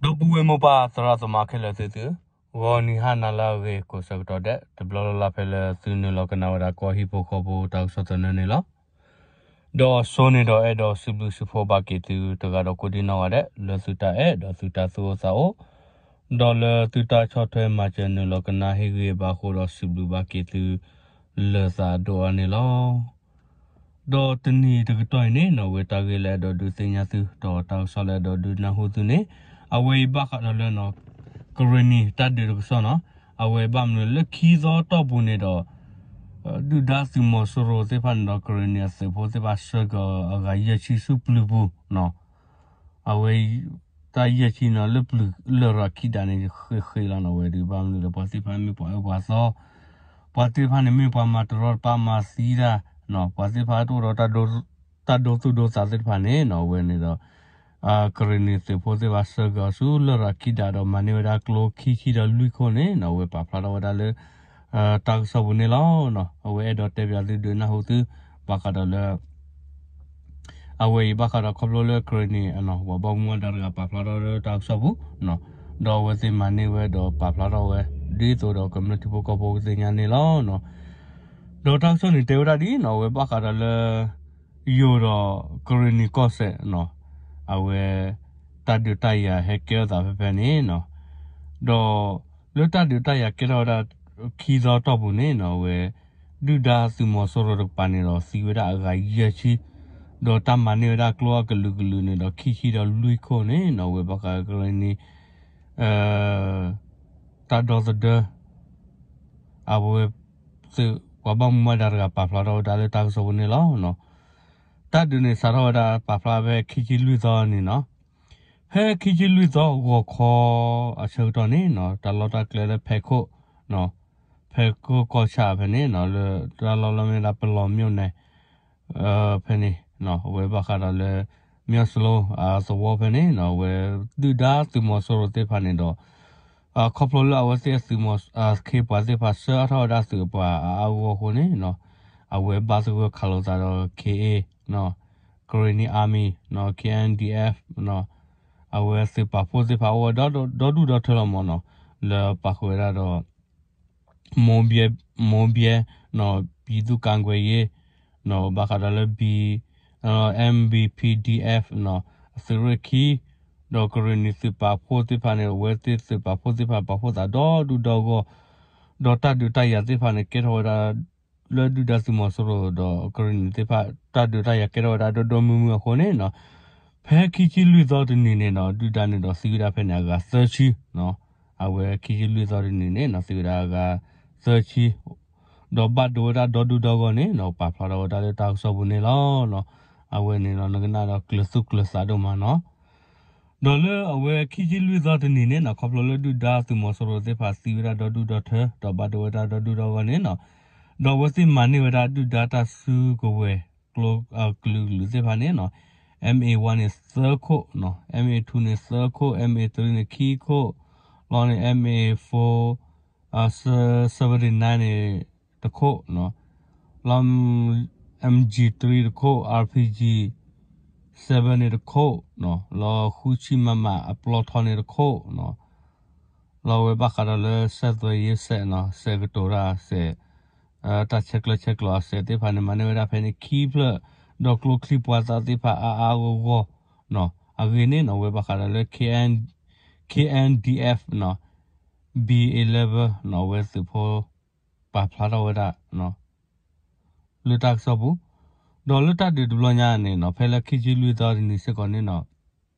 ဒီပုၢ်ဝဲၢ်မိၢ်ပၢ်သရၣ်သမါခဲလၢာ်သုသု, ဂီၤနံၤဟါနၤလၢအဂ့ၤကိးဆၢကတီၢ်ဒဲး တဘျီလၢ်လၢ်ဖဲလၢသုနုာ်လီၤကနၣ်ဝဲဒၣ်ကီၢ်ဟံၣ်ဖိဃီဖိတၢ်ကစီၣ်သနၢၣ်န့ၣ်လီၤ. ဒီးစိန့ၣ်ဒီးအဲၣ်ဒိးစံးဘျုးစံးဖှိၣ်ဘၣ်က့ၤသုတဂၤဒီးကိးဒံနီၢ်ဂၤဒဲး လၢသုတၢ်အဲၣ်ဒီးသုတၢ်သူၣ်အိၣ်သးအိၣ်, ဒီးလၢသုတၢ်ဆီၣ်ထွဲမၤစၢၤနုာ်လီၤကနၣ်ဟ့ၣ်ဂံၢ်ဘါအဃိဒီးစံးဘျုးဘၣ်က့ၤသု လၢာ်သးဒိၣ်အါန့ၣ်လီၤ. ဒီးတနံၤတကတီၢ်အံၤန့ၣ်နီၣ် အဝဲတၢ်ဂ့ၢ်လၢအဲၣ်ဒိးဒုးသ့ၣ်ညါသု ဒီးတၢ်ကစီၣ်လၢအဲၣ်ဒိးဒုးနၢ်ဟူသုန့ၣ်, အဝဲအံၤဘၣ်ဃးဒီးလၢ ကရ့ၣ်နံၤတၢ်ဒုးတကစီၣ်နီၣ်, အဝဲဘၣ်မနုၤလၢခံသီတီၢ်ပူၤန့ၣ်ဒီး ဒုၣ်ဒါသုးမီၤစိရိၤသ့ၣ်တဖၣ်န့ၣ်ဒီး ကရ့ၣ်နံၤအသုးဖိသ့ၣ်တဖၣ်ဆှၢက့ၤအဂၤယဲၢ်ဆံဆူပျုၤပူၤနီၣ်, အဝဲ တၢ်ယဲၢ်ဆံနီၣ် လၢပျုၤလရာ်ခံဒးန့ၣ် ဃ့ဃ့လီၤနီၣ် အဝဲဒုးဘၣ်မနုၤလၢပှၤသ့ၣ်တဖၣ်မ့ၢ်ပှၤအၢပှၤသီ, ပှၤသ့ၣ်တဖၣ်န့ၣ်မ့ၢ်ပှၤမၤတရီတပါမၤသံတၢ်, ပှၤသ့ၣ်တဖၣ်တအိၣ်ဒီး တၢ်ဒိသူၣ်ဒိသးသ့ၣ်တဖၣ်န့ၣ်နီၣ် အဝဲန့ၣ်ဒီး ကရ့ၣ်နံၤသုးဖိသ့ၣ်တဖၣ်ဆှၢက့ၤအီၤဆူလရာ်ခံဒးဒီးမၤန့ၢ်ဝဲဒၣ်ကျိခံဆံဒီးလွံၢ်ခိၣ်န့ၣ်နီၣ် အဝဲပာ်ဖျါထီၣ်ဝဲဒၣ်လၢ တၢ်ကစီၣ်ပူၤန့ၣ်လီၤ. အဝဲအဲၣ်ဒိးတဲပၠးသုဒုးနၢ်ဟူသု ဘၣ်ဃးဒီးလၢ အဝဲအံၤဘၣ်ဃးဒီးခီဖျိလၢကရ့ၣ်နံၤ ပှၤဘၣ်မူဘၣ်ဒါတဂၤပာ်ဖျါထီၣ်လၢတၢ်ကစီၣ်ပူၤ, ဒီးအဝဲသ့ၣ်မၤန့ၢ်ဝဲဒီးပာ်ဖျါထီၣ်ဝဲ ဒ်သိးဒီးကမျၢၢ်ထံဖိကီၢ်ဖိကသ့ၣ်ညါန့ၣ်လီၤ. ဒီးတၢ်ကစီၣ်န့ၣ်တဲဝဲဒၣ်ဒ်နီၣ် အဝဲဘၣ်ဃးဒီးလၢ ယိၤဒီးကရ့ၣ်နံၤကီၢ်စဲၣ်နီၣ်, အဝဲ တၢ်ဒုးတၢ်ယၤဟဲကဲထီၣ်သးဖဲဖဲန့ၣ်နီၣ်, ဒီး လၢတၢ်ဒုးတၢ်ယၤကဲထီၣ်ဝဲဒၣ် ခံသီတီၢ်ပူၤန့ၣ်နီၣ် အဝဲ ဒုၣ်ဒါသုးမီၤစိရိၤတကပၤန့ၣ်ဒီး သံဝဲဒၣ်အဂၤယဲၢ်ဆံ, ဒီးတၢ်မၤန့ၢ်ဝဲဒၣ်ကျိအကလုာ်ကလုာ်န့ၣ်ဒီး ခံဆံဒီးလွံၢ်ခိၣ်န့ၣ်နီၣ် အဝဲဘၣ်ဃးကရ့ၣ်နံၤ တၢ်ဒီသဒၢ အဝဲ သုးပှၤဘၣ်မူဘၣ်ဒါတဂၤပာ်ဖျါထီၣ်ဝဲဒၣ်လၢတၢ်ကစီၣ်ပူၤန့ၣ်လီၤ. တၢ်ဒုးန့ၣ်စးထီၣ်ဝဲဒၣ်ပာ်ဖျါဖဲခံဆံလွံၢ်သီန့ၣ်နီၣ်, ဖဲခံဆံလွံၢ်သီဂီၤခီအဆၢကတီၢ်န့ၣ်နီၣ် တၢ်လီၢ်တၢ်ကျဲလၢဖဲခိၣ် ဖဲခိၣ်ကီၢ်ဆၣ်ဖဲန့ၣ်နီၣ် လၢတၢ်လီၢ်လၢမ့ၢ်ဒၣ်ပလီၤမၠိၣ်န့ၣ် ဖဲန့ၣ် အဝဲဘၣ်ဃးဒီးလၢ မၠီၣ်စလိအသဝီဖဲန့ၣ်နီၣ် အဝဲ ဒုၣ်ဒါသုးမီၤစိရိၤသ့ၣ်တဖၣ်န့ၣ်ဒီး ခီဖျိလၢအဝဲသ့ၣ်အသုးမီၤ ခ့ပှၤသ့ၣ်တဖၣ်ဆှၢအါထီၣ်ဝဲဒၣ်သုးအပှၤအါအါဂီၢ်ဂီၢ်အဃိန့ၣ်နီၣ် အဝဲဘၣ်သဂၢၢ်ခးလိာ်သးဒီး K A နီၣ် Karenni Army နီၣ် K N D F နီၣ် အဝဲသုးပာ်ဖှိၣ်သ့ၣ်တဖၣ်အိၣ်ဝဲဒီဒူၣ်ဒီထၢလီၤမ့ၢ်နီၣ် လၢပာ်ဃုာ်ဝဲဒၣ်ဒီး မိၢ်ဘျဲ မိၢ်ဘျဲ နီၣ် ပြည်သူ့ကာကွယ်ရေး နီၣ် ဘၣ်ဃးဒီးလၢ B M B P D F နီၣ် အသုးရ့ၣ်ခံ ဒီးကရ့ၣ်နံၤသုးပာ်ဖှိၣ်သ့ၣ်တဖၣ်န့ၣ် အဝဲသ့ၣ်သုးပာ်ဖှိၣ်သ့ၣ်တဖၣ်ပာ်ဖှိၣ်သးဒီဒူၣ်ဒီဂီၢ် ဒီးတၢ်ဒုးတၢ်ယၤသ့ၣ်တဖၣ်န့ၣ် ကဲထီၣ်ဝဲဒၣ် လၢဒုၣ်ဒါသုးမီၤစိရိၤဒီးကရ့ၣ်နံၤသ့ၣ်တဖၣ် တၢ်ဒုးတၢ်ယၤကဲထီၣ်ဝဲဒၣ်ဒိၣ်ဒိၣ်မုၢ်မုၢ်အဃိန့ၣ်နီၣ် ဖဲခံဆံလွံၢ်သီတနံၤန့ၣ်နီၣ် ဒုၣ်ဒါန့ၣ်ဒီးသံဝဲဒၣ်ဖဲန့ၣ် အဂၤသၢဆံ အဝဲခံဆံလွံၢ်သီတနံၤန့ၣ်နီၣ် သံဝဲဒၣ်အဂၤသၢဆံ ဒီးဘၣ်ဒိဝဲဒၣ်ဒီဒူၣ်ဒီဂီၢ်န့ၣ်နီၣ် ပာ်ဖျါထီၣ်ဝဲဒၣ်လၢတၢ်ကစီၣ်ပူၤန့ၣ်လီၤ. အဝဲန့ၣ်ဒီးနကနၣ်ဒီးကျၢၤသူၣ်ကျၢၤသးဒိၣ်မးနီၣ် ဒီးလၢအဝဲခံဆံလွံၢ်သီတနံၤန့ၣ်နီၣ် ခီဖျိလၢဒုၣ်ဒါသုးမီၤစိရိၤသ့ၣ်တဖၣ်သံဝဲဒၣ်ဒီဒူၣ်ဒီထၢ ဒီးဘၣ်ဒိဝဲဒၣ်ဒီဒူၣ်ဒီဂီၢ်န့ၣ်နီၣ် ဒီးအဝဲသ့ၣ်မၤန့ၢ်ဝဲဒၣ်ဒုၣ်ဒါတၢ်စုကဝဲၤကျိကလုာ်ကလုာ်သ့ၣ်တဖၣ်န့ၣ်နီၣ် M A one န့ၣ်သၢခိၣ် M A two န့ၣ်သၢခိၣ် M A three န့ၣ်ခံခိၣ် လီၤန့ၣ် M A four seventy nine န့ၣ်တခိၣ် လီၤ M G three တခိၣ် R P G seven န့ၣ်တခိၣ် လီၤဃုဆံ မမ အပျီထီန့ၣ်တခိၣ် လီၤဝဲဘၣ်ဃးဒီးလၢ ဆက်သွယ်ရေးစက် နီၣ် စဲးကတိၤတၢ်စဲး တၢ်ဆဲးကျၢဆဲးကျိးအစဲးသ့ၣ်တဖၣ်န့ၣ် မၤန့ၢ်ဝဲဒၣ်ဖဲန့ၣ်ခံဖျၢၣ် ဒီးကျိချံမျိာ်သၣ်သ့ၣ်တဖၣ်အါအါဂီၢ်ဂီၢ် အဂ့ၢ်န့ၣ်နီၣ် ဝဲဘၣ်ဃးဒီးလၢ K N K N D F နီၣ် B eleven နီၣ် အဝဲသုးဖိ ပာ်ဖျါထီၣ်ဝဲဒၣ် လၢတၢ်ကစီၣ်ပူၤ ဒီးလၢတၢ်ဒုးတဘျီညါန့ၣ်နီၣ် ဖဲလၢခံဆံလွံၢ်သီတနံၤစ့ၢ်ကီးန့ၣ်နီၣ်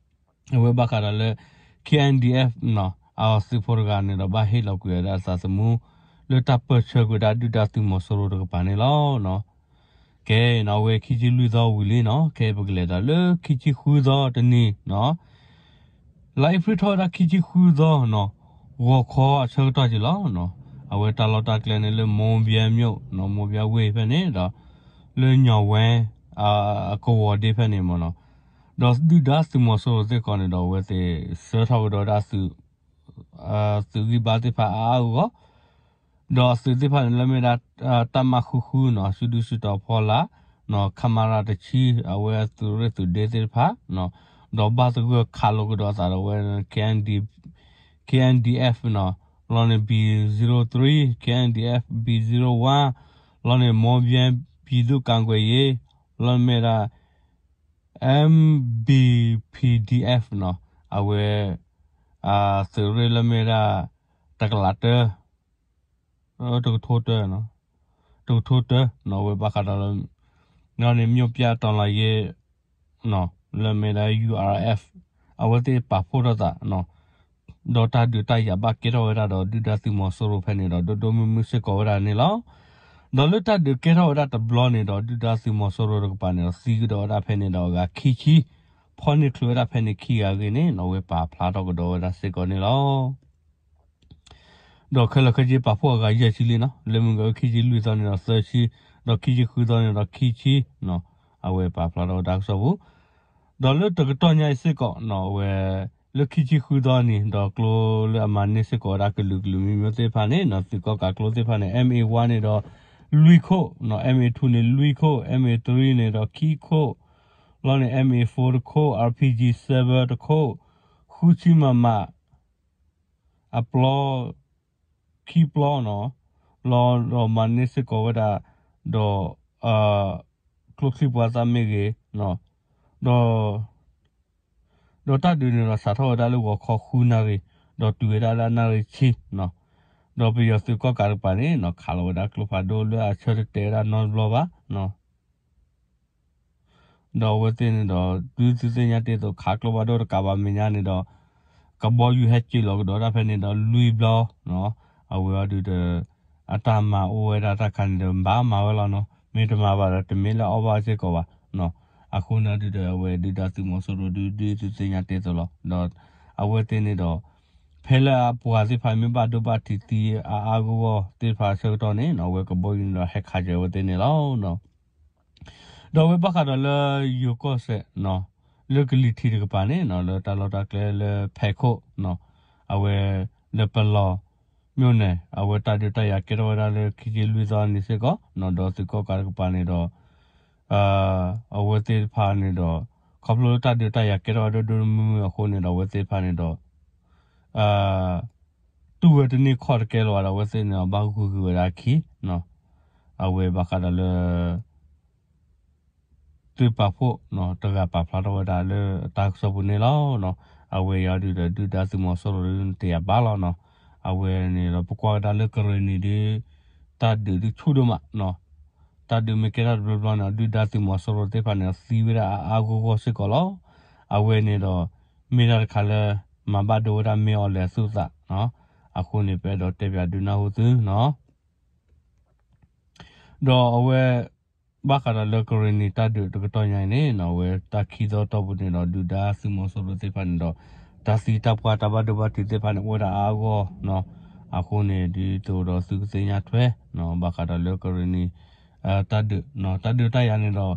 အဝဲဘၣ်ဃးဒီးလၢ K N D F နီၣ် အသုးဖိတဂၤန့ၣ်ဒီးဘၣ်ဟ့ၣ်လီၤကွံာ်ဝဲဒၣ်သးသမူ လၢတၢ်ပၢၢ်ဆၢကွံာ်ဒၣ်ဒုၣ်ဒါသုးမီၤစိရိၤတကပၤန့ၣ်လီၤ. ကဲနီၣ် အဝဲခံဆံလွံၢ်သီဝံၤလံနီၣ် ခဲအံၤပကလဲၤဒီးလၢခံဆံဃုသီတနံၤနီၣ် လါအ့ဖြ့ၣ်ထီၣ်ဝဲဒၣ်ခံဆံဃုသီနီၣ် ဂီၤခီအဆၢကတီၢ်က့ၤလီၤ. အဝဲတၢ်လီၢ်တၢ်ကျဲန့ၣ်လၢ မိၢ်ဘျဲမၠိၣ် နီၣ် မိၢ်ဘျဲဝ့ၢ်ဖဲန့ၣ်ဒီး လၢညီၣ်ဝဲ အကဝီၤဒ့ဖဲန့ၣ်မ့ၢ်နီၣ် ဒီးဒုၣ်ဒါသုးမီၤစိရိၤသ့ၣ်တဖၣ်န့ၣ်ဒီး အဝဲသ့ၣ်ဆှၢထီၣ်ကဒီးဝဲဒၣ်သုး သုးဂံၢ်ဘါသ့ၣ်တဖၣ်အါအါဂီၢ်ဂီၢ် ဒီးအသုးသ့ၣ်တဖၣ်န့ၣ်လၢမ့ၢ်ဒၣ် တပ်မ ဃုဃုနီၣ် စုဒုစုတီၤဖီလာ် နီၣ် ခမရ တဆံ အဝဲအသုးရ့ၣ်သုးဒ့သ့ၣ်တဖၣ်နီၣ် ဒီးဘၣ်သဂၢၢ်ခးလိာ်ကဒီးအသးဒီးဝဲ K N D, K N D F နီၤ, လီၤန့ၣ် B zero three, K N D F B zero one, လီၤန့ၣ် မီဘဲ ပြည်သူ့ကာကွယ်ရေး, လီၤမ့ၢ်ဒၣ် M B P D F နီၤ, အဝဲ သုးရ့ၣ်လၢမ့ၢ်ဒၣ် တကလးတၢ တကထိတၢ, တကထိတၢနီၤ, အဝဲဘၣ်ဃးဒီးလၢ န့ၣ် မြို့ပြတော်လှန်ရေး လၢမ့ၢ်ဒၣ် U R F အဝဲသ့ၣ်ပာ်ဖှိၣ်ထီၣ်သး ဒီးတၢ်ဒုးတၢ်ယၤဘၣ်ကဲထီၣ်ဝဲဒၣ်ဒီး ဒုၣ်ဒါသုးမီၤစိရိၤဖဲန့ၣ်ဒီး ဒိၣ်ဒိၣ်မုၢ်မုၢ်စ့ၢ်ကီးဝဲဒၣ်န့ၣ်လီၤ. ဒီးလၢတၢ်ဒုးကဲထီၣ်ဝဲဒၣ်တဘျီန့ၣ်ဒီး ဒုၣ်ဒါသုးမီၤစိရိၤတကပၤန့ၣ်ဒီး သံကဒီးဝဲဒၣ်ဖဲန့ၣ်ဒီးအဂၤခံဆံ, ဖီၣ်န့ၢ်ချုးဝဲဒၣ်ဖဲန့ၣ်ခံဂၤအဂ့ၢ်န့ၣ်နီၤ အဝဲပာ်ဖျါထီၣ်ကဒီးဝဲဒၣ်စ့ၢ်ကီးန့ၣ်လီၤ. ဒီးခဲလၢာ်ခဲဆ့ပာ်ဖှိၣ်အဂၤယဲၢ်ဆံလံနီၤ, လၢမုၢ်ဂီၤခံဆံလွံၢ်သီန့ၣ်ဒီးသၢဆံ, ဒီးခံဆံဃုသီန့ၣ်ဒီးခံဆံ, အဝဲပာ်ဖျါထီၣ်ဝဲဒၣ်တၢ်ကစီၣ်ပူၤ, ဒီးလၢတကတီၢ်ညါအံၤစ့ၢ်ကီးနီၤ အဝဲ လၢခံဆံဃုသီန့ၣ်ဒီးကျိလၢအမၤန့ၢ်စ့ၢ်ကီးဝဲဒၣ်ကလုာ်ကလုာ်မံၤမံၤသ့ၣ်တဖၣ်န့ၣ်နီၤ သုးကီၣ်ကးကျိသ့ၣ်တဖၣ်န့ၣ် M A one န့ၣ်ဒီး လွံၢ်ခိၣ်နီၤ, M A two န့ၣ်လွံၢ်ခိၣ်, M A three န့ၣ်ဒီးခံခိၣ်, လီၤန့ၣ် M A four တခိၣ်, R P G seven တခိၣ်, ဃုဆံ မမ အပျီ ခံပျီနီၤ, လီၤဒီးမၤန့ၢ်စ့ၢ်ကီးဝဲဒၣ် ဒီး ကျိချံပှၤသၣ်မ့ၢ်ဂ့ၤ, ဒီး ဒီးတၢ်ဒုးန့ၣ်ဒီးစးထီၣ်ဝဲဒၣ်လၢဂီၤခီဃုနၣ်ရံၣ်, ဒီးတုၤဝဲဒၣ်လၢအနၣ်ရံၣ်ဆံနီၤ, ဒီးပယီၤသုးကီၣ်ကးတကပၤန့ၣ်နီၤ ခးလီၤဝဲဒၣ်ကျိဖးဒိၣ်လၢအဆၢတတဲာ်ဝဲဒၣ်နီတဘျီဘၣ်နီၤ ဒီးအဝဲသ့ၣ်န့ၣ်ဒီး ဒုးသုသ့ၣ်ညါတ့ၢ်အသိး ခးကျိဖးဒိၣ်တကးဘၣ်မဲာ်ညါန့ၣ်ဒီး ကဘီယူၤဟဲစၢၤလီၤကဒီးဒၣ်ဖဲန့ၣ်ဒီးလွံၢ်ဘျီနီၤ, အဝဲအီၤဒုးဒီး အတၢ်မၤအိၣ်ဝဲဒၣ်တၢ်ခါန့ၣ်ဒီး ဘၣ်မၤဝဲလီၤနီၤ, မ့ၢ်တမၤဘၣ်ဒီးတမ့ၢ်လၢအီၣ်ဘၣ်စ့ၢ်ကီးဘၣ်နီၤ, အဃိန့ၣ်ဒုးဒီး အဝဲဒုၣ်ဒါသုးမီၤစိရိၤဒုး ဒုးသုသ့ၣ်ညါတ့ၢ်အသိးလီၤ, ဒီးအဝဲသ့ၣ်န့ၣ်ဒီး ဖဲလၢအပှၤသ့ၣ်တဖၣ်မ့ၢ်ဘၣ်ဒိဘၣ်ထံးသံအါအါဂီၢ်ဂီၢ်သ့ၣ်တဖၣ်အဆၢကတီၢ်န့ၣ်နီၤ အဝဲကဘီယူၤန့ၣ်ဒီးဟဲခးစၢၤအဝဲသ့ၣ်န့ၣ်လီၤ. ဒီးအဝဲဘၣ်ဃးဒီးလၢယိၤကီၢ်စဲၣ်နီၤ လၢကလံၤထံးတကပၤန့ၣ်နီၤ လၢတၢ်လီၢ်တၢ်ကျဲလၢဖဲးခိၣ်နီၤ အဝဲလၢပလီၢ် မြို့နယ် အဝဲတၢ်ဒုးတၢ်ယၤကဲထီၣ်ဝဲဒၣ်လၢခံဆံလွံၢ်သီန့ၣ်စ့ၢ်ကီးနီၤ ဒီးသုးကီၣ်ကးတကပၤန့ၣ်ဒီး အဝဲသ့ၣ်တဖၣ်န့ၣ်ဒီး ခီဖျိလၢတၢ်ဒုးတၢ်ယၤကဲထီၣ်ဝဲဒၣ်ဒိၣ်ဒိၣ်မုၢ်မုၢ်အဃိန့ၣ်ဒီး အဝဲသ့ၣ်တဖၣ်န့ၣ်ဒီး တူၢ်ဝဲတန့ၢ်ခီၣ်တကဲလၢၤဘၣ်ဒီး အဝဲသ့ၣ်န့ၣ်ဒီးဘၣ်ဂုာ်ကွံာ်ဝဲဒၣ်အခံနီၤ အဝဲဘၣ်ဃးဒီးလၢ သုးပာ်ဖှိၣ်နီၤ တဂၤပာ်ဖျါထီၣ်ဝဲဒၣ်လၢအတၢ်ကစီၣ်ပူၤန့ၣ်လီၤ. အဝဲအံၤဒုးဒီး ဒုၣ်ဒါသုးမီၤစိရိၤဒုးတယာ်ဘၣ်လီၤနီၤ. အဝဲန့ၣ်ဒီး ပကွၢ်ကဒါလၢကရ့ၣ်နံၤဒုး တၢ်ဒုးဒုးဆူၣ်ဒိၣ်မးနီၤ. တၢ်ဒုးမ့ၢ်ကဲထီၣ်တဘျီဘျီန့ၣ် ဒုၣ်ဒါသုးမီၤစိရိၤသ့ၣ်တဖၣ်န့ၣ် သံဝဲဒၣ်အါအါဂီၢ်ဂီၢ်စ့ၢ်ကီးလီၤ. အဝဲန့ၣ်ဒီး မ့ၢ်တၢ်တခါလၢ မၤဘၣ်ဒိဝဲဒၣ်မ့ၢ်အီၤလဲၤသူၣ်သးနီၤ. အဃိန့ၣ် ပအဲၣ်ဒိးတဲပၠးဒုးနၢ်ဟူသုနီၤ. ဒီးအဝဲ ဘၣ်ဃးဒီးလၢကရ့ၣ်နံၤတၢ်ဒုးတကတီၢ်ညါအံၤန့ၣ်နီၤ အဝဲတၢ်ခံသီတီၢ်ပူၤန့ၣ်ဒီး ဒုၣ်ဒါသုးမီၤစိရိၤသ့ၣ်တဖၣ်န့ၣ်ဒီး တၢ်သံတၢ်ပှၢ်တၢ်ဘၣ်ဒိဘၣ်ထံးသ့ၣ်တဖၣ်န့ၣ် အိၣ်ဝဲဒၣ်အါအါဂီၢ်ဂီၢ်နီၤ. အဃိန့ၣ် ဒ်သိးဒီးသုကသ့ၣ်ညါထွဲနီၤ ဘၣ်ဃးဒီးလၢကရ့ၣ်နံၤ တၢ်ဒုးနီၤ တၢ်ဒုးတၢ်ယၤန့ၣ်ဒီး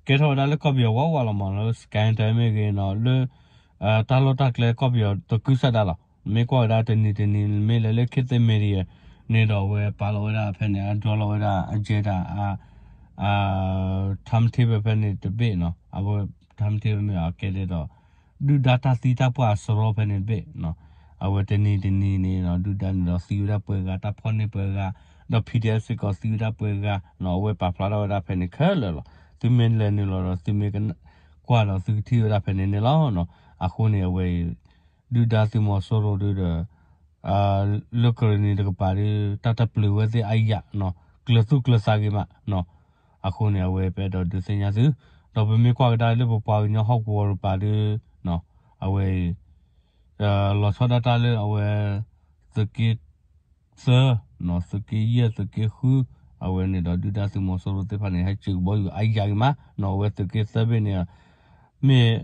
ကဲထီၣ်ဝဲဒၣ်လၢကီၢ်ပယီၤဝးဝးလီၤမး လၢ Sky တၢ်မ့ၢ်ဂ့ၤနီၤ လၢ တၢ်လီၢ်တၢ်ကျဲကီၢ်ပယီၤသကုၤဆးဒးလီၤ. မ့ၢ်ကွၢ်ဝဲဒၣ်တနံၤတနံၤ မ့ၢ်လဲၤလၢ ခေတ်သစ် Media န့ၣ်ဒီး အဝဲပာ်လီၤဝဲဒၣ်ဖဲန့ၣ် အဒြီလီၤဝဲဒၣ် အကဲဒၣ် time table ဖဲန့ၣ်တဘ့ၣ်နီၤ. အဝဲ time table မ့ၢ်အကဲဒဲးဒီး ဒုၣ်ဒါတၢ်သံတၢ်ပှၢ်အစရီဖဲန့ၣ်တဘ့ၣ်နီၤ. အဝဲတနံၤတနံၤန့ၣ်နီၤ ဒုၣ်ဒါန့ၣ်ဒီးသံဝဲဒၣ်ပှဲၤဂၤ တၢ်ဖီၣ်န့ၢ်ပှဲၤဂၤ ဒီး PDF စ့ၢ်ကီးသံဝဲဒၣ်ပှဲၤဂၤနီၤ. အဝဲပာ်ဖျါထီၣ်ဝဲဒၣ်ဖဲန့ၣ်ခဲလၢာ်လီၤ. သုမ့ၢ်လဲၤနုာ်လီၤဒီး သုမ့ၢ် ကွၢ်ဒီးသုကထံၣ်ဝဲဒၣ်ဖဲန့ၣ်န့ၣ်လီၤ. အဃိန့ၣ် အဝဲအံၤ ဒုၣ်ဒါသုးမီၤစိရိၤဒုးဒီး လၢကရ့ၣ်နံၤတကပၤဒုး တၢ်တပျုာ်ဝဲသ့ၣ်အါယၤနီၤ ကျၢၤသူၣ်ကျၢၤသးဂ့ၤမးနီၤ. အဃိန့ၣ် အဝဲပအဲၣ်ဒိးဒုးသ့ၣ်ညါသု ဒီးပမ့ၢ်ကွၢ်ကဒါလၢပပှၤကညီဟီၣ်ကဝီၤတကပၤဒုး အဝဲအံၤ လီၤဆီဒၣ်တၢ်လၢအဝဲ သုးက့သၢ သုးက့ယဲၢ် သုးက့ဃု အဝဲန့ၣ်ဒီး ဒုၣ်ဒါသုးမီၤစိရိၤသ့ၣ်တဖၣ်န့ၣ် ဟဲစၢၤကဘီယူၤအါယၤဂ့ၤမးနီၤ. အဝဲသုးက့သၢဘ့ၣ်န့ၣ် မ့ၢ်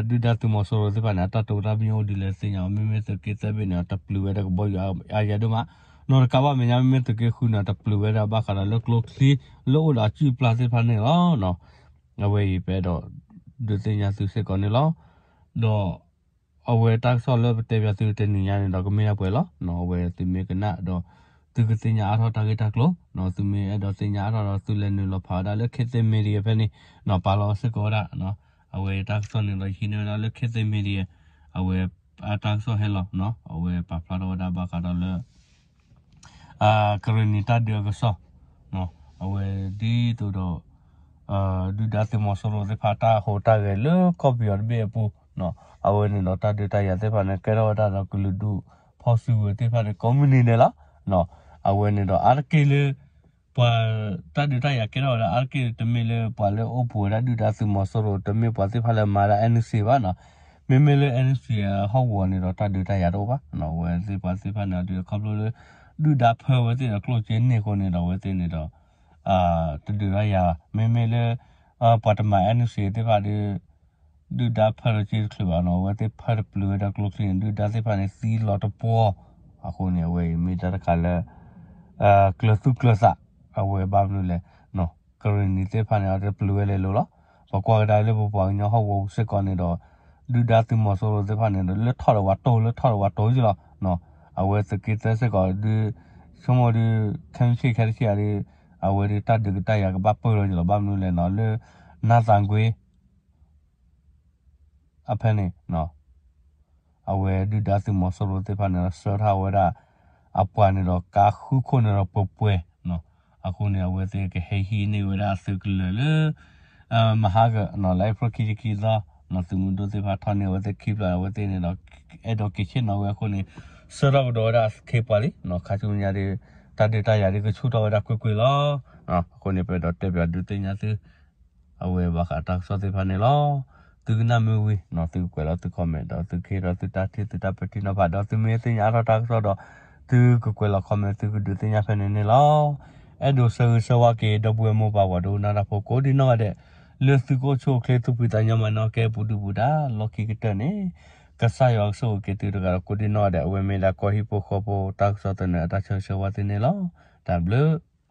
ဒုၣ်ဒါသုးမီၤစိရိၤသ့ၣ်တဖၣ်န့ၣ် အတၢ်တိာ်တၢ်ပညိၣ်အိၣ်ဒ်လဲၣ်သ့ၣ်ညါအီၤ. မ့မ့ၢ်သုးက့သၢဘ့ၣ်န့ၣ် တပျုာ်ဝဲဒၣ်ကဘီယူၤအါယၤဒိၣ်မးနီၤ. တကးဘၣ်မဲာ်ညါ မ့မ့ၢ်သုးက့ဃုန့ၣ် တပျုၤဝဲဒၣ်ဘၣ်ဃးဒီးလၢကျိချံ လၢအိၣ်ဒီးအစုၣ်အပျၢ်သ့ၣ်တဖၣ်န့ၣ်လီၤ. အဝဲအံၤပအဲၣ်ဒိးဒုးသ့ၣ်ညါသုစ့ၢ်ကီးန့ၣ်လီၤ. ဒီး အဝဲတၢ်ကစီၣ်လၢပတဲပၠးသုတနံၤညါန့ၣ်ဒီး ကမ့ၢ်ဒၣ်ပှဲၤလီၤ. အဝဲသုမ့ၢ်ကနၣ်ဒီး သုကသ့ၣ်ညါအါထီၣ်တၢ်ဂ့ၢ်တၢ်ကျိၤ, သုမ့ၢ်အဲၣ်ဒိးသ့ၣ်ညါအါထီၣ်ဒီး သုလဲၤနုာ်လီၤဖးဝဲဒၣ်လၢ ခေတ်သစ် Media ဖဲန့ၣ်နီၤ, ပာ်လီၤစ့ၢ်ကီးဝဲဒၣ် အဝဲတၢ်ကစီၣ်န့ၣ်ဒီး ယဟံးန့ၢ်ဝဲဒၣ်လၢ K T Media အဝဲအတၢ်ကစီၣ်ဟဲလီၤနီၤ အဝဲပာ်ဖျါထီၣ်ဝဲဒၣ်ဘၣ်ဃးဒီးလၢ ကရ့ၣ်နံၤတၢ်ဒုးအကစီၣ် အဝဲဒ်သိးဒီး ဒုၣ်ဒါသုးမီၤစိရိၤသ့ၣ်တဖၣ်တၢ်ဟူးတၢ်ဂဲၤလၢကီၢ်ပယီၤတဘ့ၣ်အပူၤ အဝဲန့ၣ်ဒီးတၢ်ဒုးတၢ်ယၤသ့ၣ်တဖၣ်န့ၣ် ကဲထီၣ်ဝဲဒၣ်ဒီးကလုာ်ဒူၣ်ဖီၣ်စုကဝဲၤသ့ၣ်တဖၣ်န့ၣ် ကိးမုၢ်နံၤဒဲးလီၤ. အဝဲန့ၣ်ဒီးအါတက့ၢ်လၢ ပှၤတၢ်ဒုးတၢ်ယၤကဲထီၣ်ဝဲဒၣ်အါတက့ၢ် တမ့ၢ်လၢပှၤလၢအိၣ်ပူၤဝဲဒၣ်ဒုၣ်ဒါသုးမီၤစိရိၤ တမ့ၢ်ပှၤသ့ၣ်တဖၣ်လၢမၤဒၣ် N C A ဘၣ်နီၤ. မ့မ့ၢ်လၢ N C A ဟီၣ်ကဝီၤန့ၣ်ဒီးတၢ်ဒုးတၢ်ယၤတအိၣ်ဘၣ်နီၤ. အဝဲသ့ၣ်ပှၤသ့ၣ်တဖၣ်န့ၣ်ဒီးခီဖျိလၢ ဒုၣ်ဒါဖၢဝဲသ့ၣ်ဒီးကျိၣ်စ့န့ၢ်အဃိန့ၣ်ဒီး အဝဲသ့ၣ်န့ၣ်ဒီး တဒုးတၢ်ယၤဘၣ်. မ့မ့ၢ်လၢ ပှၤတမၤ N C A သ့ၣ်တဖၣ်ဒီး ဒုၣ်ဒါဖၢဒီးစ့တချုးဘၣ်နီၤ. အဝဲသ့ၣ်ဖၢတပျုၤဝဲဒၣ်ကျိချံန့ၣ် ဒုၣ်ဒါသ့ၣ်တဖၣ်န့ၣ် သံလီၤတပှီၤ. အဃိန့ၣ် အဝဲအံၤမ့ၢ်တၢ်တခါလၢ ကျၢၤသူၣ်ကျၢၤသး အဝဲဘၣ်မနုၤလဲၣ် ကရ့ၣ်နံၤသ့ၣ်တဖၣ်န့ၣ် အတပျုၤဝဲလဲၤလိၤလီၤ. ပကွၢ်ကဒါလၢပပှၤကညီဟီၣ်ကဝီၤပူၤစ့ၢ်ကီးန့ၣ်ဒီး ဒုၣ်ဒါသုးမီၤစိရိၤသ့ၣ်တဖၣ်န့ၣ်ဒီး လၢထီၣ်ဒီးဝဲတိၤ လၢထီၣ်ဒီးဝဲတိၤယ့ၣ်လီၤ. အဝဲသုးက့သၢစ့ၢ်ကီးဒုး ဆိကမိၣ်ဒုး ခဲမုၢ်ဆ့ၣ်ခဲတဆ့ၣ်ဧါဒုး အဝဲဒုးတၢ်ဒုးကတၢ်ယၤကဘၣ်ပၢၢ်လီၤယ့ၣ်လီၤ ဘၣ်မနုၤလဲၣ်နီၤ လၢ နါသးကွ့ အဖဲန့ၣ် အဝဲဒုၣ်ဒါသုးမီၤစိရိၤသ့ၣ်တဖၣ်န့ၣ်ဒီး ဆှၢထီၣ်ဝဲဒၣ် အပှၤန့ၣ်ဒီး ကါဃုခိၣ်န့ၣ်ဒီးပှဲၤပှဲၤနီၤ. အဃိန့ၣ် အဝဲသ့ၣ်ကဟဲဟံးန့ၢ်ဝဲဒၣ်အသုးကလၢၤလၢ မဟါကနီၤ လါ April ခံဆံခံသီနီၤ သုးမုၢ်ဒိၣ်သ့ၣ်တဖၣ်ထီၣ်န့ၢ်အဝဲသ့ၣ်ခံဖျၢၣ် အဝဲသ့ၣ်န့ၣ်ဒီး အဲၣ်ဒိးက့ၤဆ့ၣ်နီၤဝဲအဃိန့ၣ် ဆှၢထီၣ်ကဒီးဝဲဒၣ်အခ့အပှၤလံနီၤ. ခါဆူညါဒီး တၢ်ဒုးတၢ်ယၤဒုးကဆူၣ်ထီၣ်ဝဲဒၣ်ကွ့ၢ်ကွ့ၢ်လီၤ. အဃိန့ၣ် ပအဲၣ်ဒိးတဲပၠးဒုးသ့ၣ်ညါသု အဝဲဘၣ်ဃးတၢ်ကစီၣ်သ့ၣ်တဖၣ်န့ၣ်လီၤ. သုကနၣ်မ့ၢ်ဝံၤနီၤ သုကကွဲးလီၤသု comment ဒီးသုကဟ့ၣ်ဒီးသုတၢ်ထံၣ်သုတၢ်ပဲာ်ထံနီၤဖး ဒီးသုမ့ၢ်သ့ၣ်ညါအါထီၣ်တၢ်ကစီၣ်ဒီး သုကကွဲးလီၤ comment သုကဒုးသ့ၣ်ညါဖဲန့ၣ်န့ၣ်လီၤ. အဲၣ်ဒိးဆၢဂ့ၤဆၢဝါက့ၤ ဒီပုၢ်ဝဲၢ်မိၢ်ပၢ်ပှၤဒိကနၣ်တၢ်ဖိကိးဒံနီၢ်ဂၤဒဲး လၢသုကအိၣ်ဆူၣ်အိၣ်ချ့ သူၣ်ဖှံသးညီမၤနၢၤကဲပူၤဒုၣ်ပူၤဒါ လီၢ်ခံကတၢၢ်န့ၣ် ကစၢ်ယွၤကဆိၣ်ဂ့ၤက့ၤသုတဂၤဒီးကိးဒံနီၢ်ဂၤဒဲး အဝဲမ့ၢ်ဒၣ်ကီၢ်ဟံၣ်ဖိဃီဖိတၢ်ကစီၣ်သနၢၣ်အတၢ်ဆၢဂ့ၤဆၢဝါသုန့ၣ်လီၤ. တၢ်ဘျုး